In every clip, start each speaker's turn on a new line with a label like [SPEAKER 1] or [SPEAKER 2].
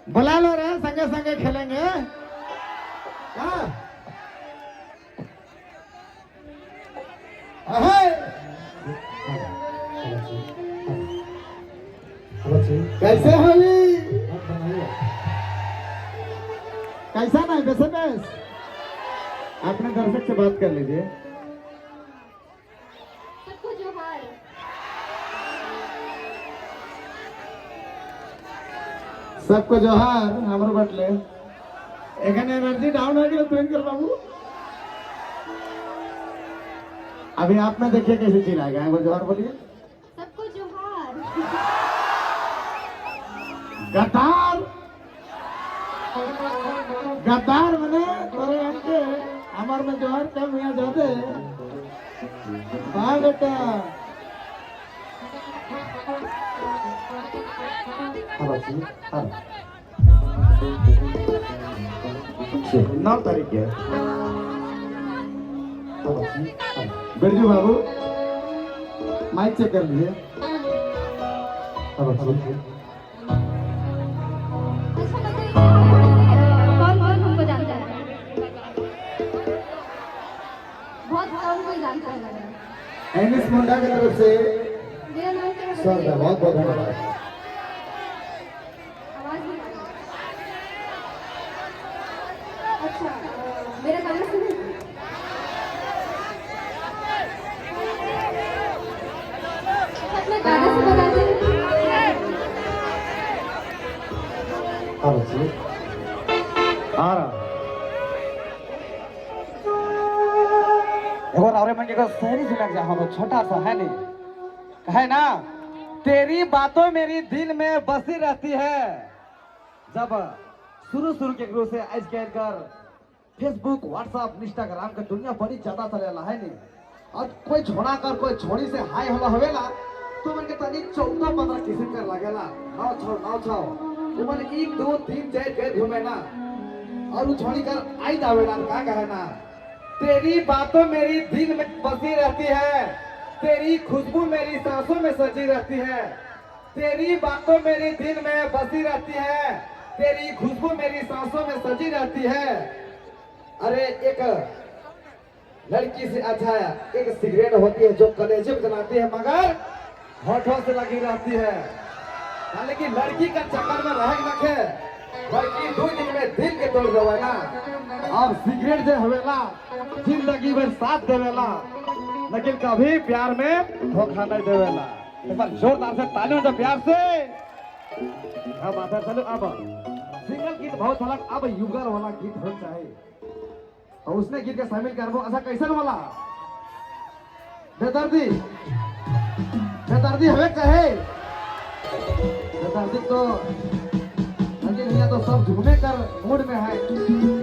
[SPEAKER 1] बुला लो रे, संगे संगे खेलेंगे। हाँ कैसे हो जी? कैसा नहीं वैसे बेस अपने दर्शक से बात कर लीजिए।
[SPEAKER 2] सबको जोहार।
[SPEAKER 1] सबको जोहार। हमरो बटले एखाने एनर्जी डाउन हो गया तुरंत बाबू। अभी आप में देखिए कैसे चिल्लाएगा। एक बार जोहार बोलिए।
[SPEAKER 2] सबको जोहार।
[SPEAKER 1] गद्दार गद्दार मने तोरे हमके हमार में जोहार कम या ज्यादा वाह बेटा। हाँ 9 तारीख है। बिरजू बाबू माइक चेक कर लीजिए।
[SPEAKER 2] अच्छा बताइए, कौन कौन हमको जानता है? बहुत कम कोई जानता है लग रहा है।
[SPEAKER 1] एनिस मुंडा की तरफ से
[SPEAKER 2] मेरा नाम क्या है?
[SPEAKER 1] सर बहुत बहुत धन्यवाद।
[SPEAKER 2] आवाज नहीं आ रही। अच्छा, मेरा गाना सुने? अपना गाना से बताते हैं।
[SPEAKER 3] आ रहा एगो और मन के एगो शेरी सुनक जा हम छोटा सा है नहीं कहे ना, तेरी बातों मेरी दिल में बसी रहती है। जब शुरू शुरू के गुरु से आज कर फेसबुक व्हाट्सएप इंस्टाग्राम के दुनिया बड़ी ज्यादा चलेला है नहीं, और कोई छोड़ा कर कोई छोड़ी से हाय होला होवेला तो मन के तनी 14-15 किस्म कर लागेला। 9 6 9 6 वो मन 1 2 3 4 4 घूमे ना और वो छोड़ी कर आई दावेला का कहे ना, तेरी बातों मेरी दिल में बसी रहती है, तेरी खुशबू मेरी सांसों में सजी रहती है, तेरी बातों मेरी दिल में बसी रहती है, तेरी खुशबू मेरी सांसों में सजी रहती है। अरे एक लड़की से अच्छा है एक सिगरेट होती है जो कलेजे को जलाती है मगर होठों से लगी रहती है। हालांकि लड़की का चक्कर में रह रखे लड़की 2 दिन में दिल के तोड़ देवेला और सिगरेट जो हवेला जिंदगी भर साथ देवेला लेकिन कभी प्यार में धोखा नहीं देवेला। एक बार जोरदार से तालियों से प्यार से अब आता चलो। अब सिंगल गीत बहुत अलग, अब युगल वाला गीत हो चाहे और उसने गीत के शामिल करबो। अच्छा कैसन वाला बेदर्दी बेदर्दी हवे कहे बेदर्दी तो लेकिन यहाँ तो सब झूमे कर मूड में है,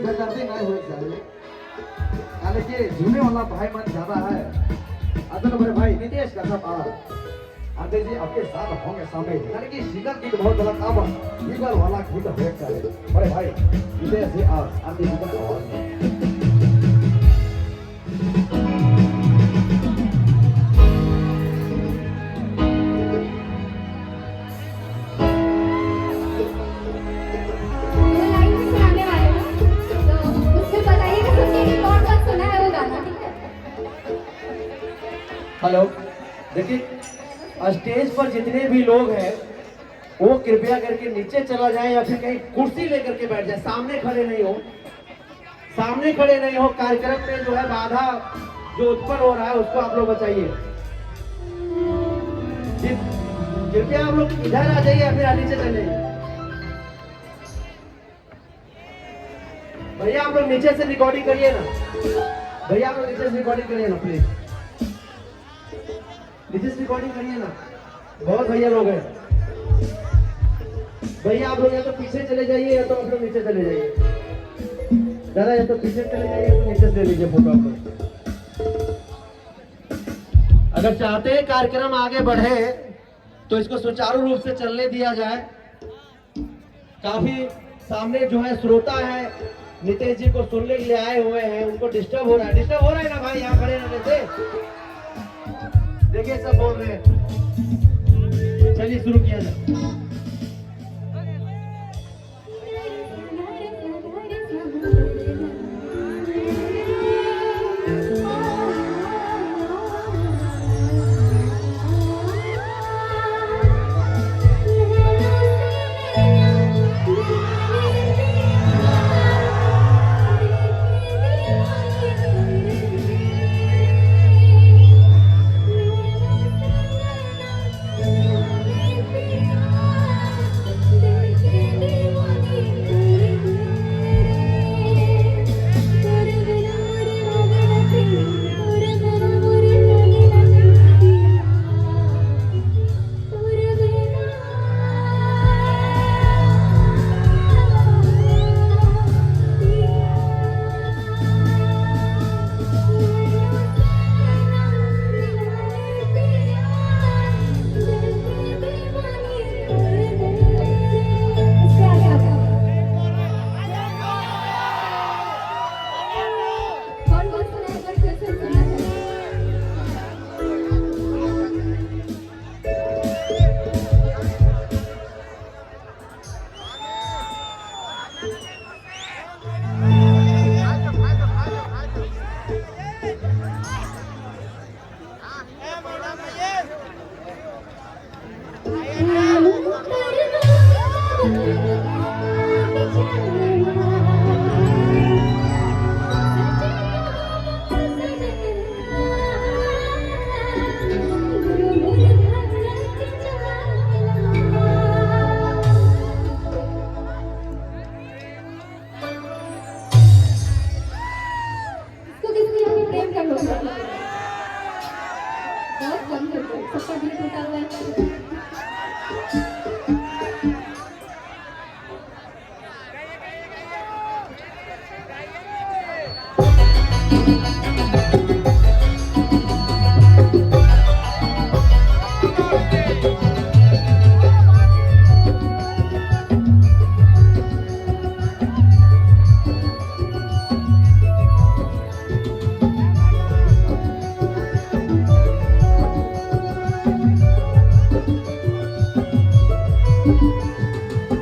[SPEAKER 3] बेदर्दी नहीं हुए चाहिए। हालांकि झूमे वाला भाई मन ज्यादा है। अदन बड़े भाई नितेश कश्यप और आदे जी आपके साथ होंगे शामिल। यानी कि सिंगल गीत बहुत अलग, अब युगल वाला गीत हुए चाहिए। बड़े भाई नितेश जी और आदे जी का आवाज में।
[SPEAKER 2] दो लाइन में सुनाने वाले हो तो उसमें बताइएगा सुन के कि कौन कौन सुना है वो गाना, ठीक है?
[SPEAKER 4] हेलो, देखिए स्टेज पर जितने भी लोग हैं वो कृपया करके नीचे चला जाए या फिर कहीं कुर्सी लेकर के बैठ जाए, सामने खड़े नहीं हो, सामने खड़े नहीं हो। कार्यक्रम में जो है बाधा जो उत्पन्न हो रहा है उसको आप लोग बचाइए। कृपया आप लोग इधर आ जाइए या फिर नीचे चले जाइए। भैया आप लोग नीचे से रिकॉर्डिंग करिए ना, भैया आप लोग नीचे से रिकॉर्डिंग करिए ना, प्लीज नीचे से रिकॉर्डिंग करिए ना। बहुत भैया लोग हैं, भैया आप लोग या तो पीछे चले जाइए या तो आप लोग नीचे चले जाइए। दादा या तो पीछे चले जाइए या तो नीचे से ले लीजिए फोटो आप लोग। अगर चाहते हैं कार्यक्रम आगे बढ़े तो इसको सुचारू रूप से चलने दिया जाए। काफी सामने जो है श्रोता है नितेश जी को सुनने के लिए आए हुए हैं, उनको डिस्टर्ब हो रहा है। डिस्टर्ब हो रहा है ना भाई यहाँ खड़े रहने से? देखिए सब बोल रहे हैं। चलिए शुरू किया जाए।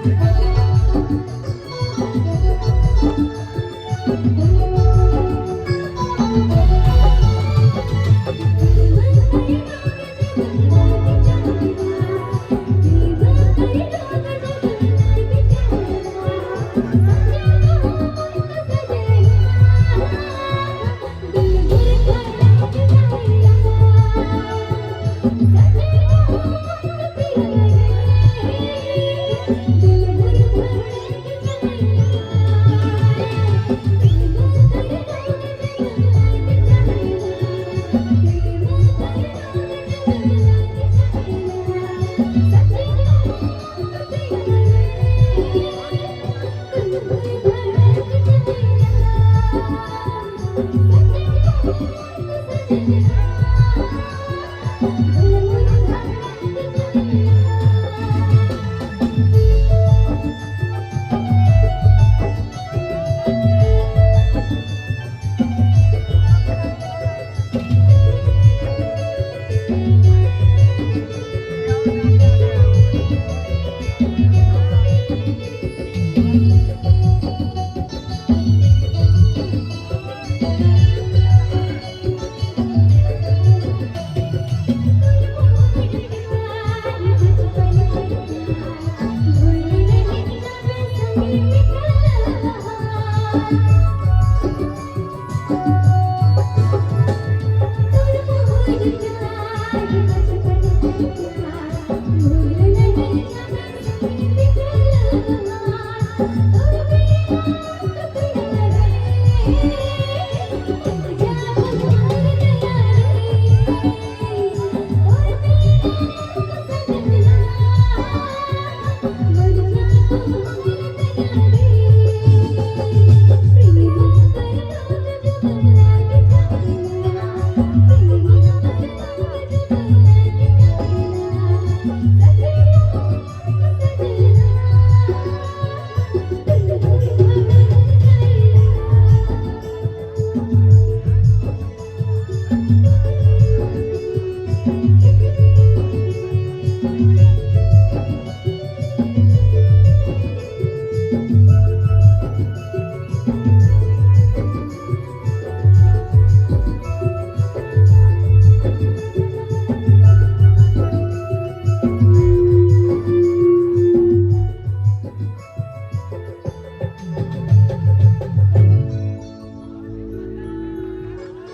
[SPEAKER 2] Thank you.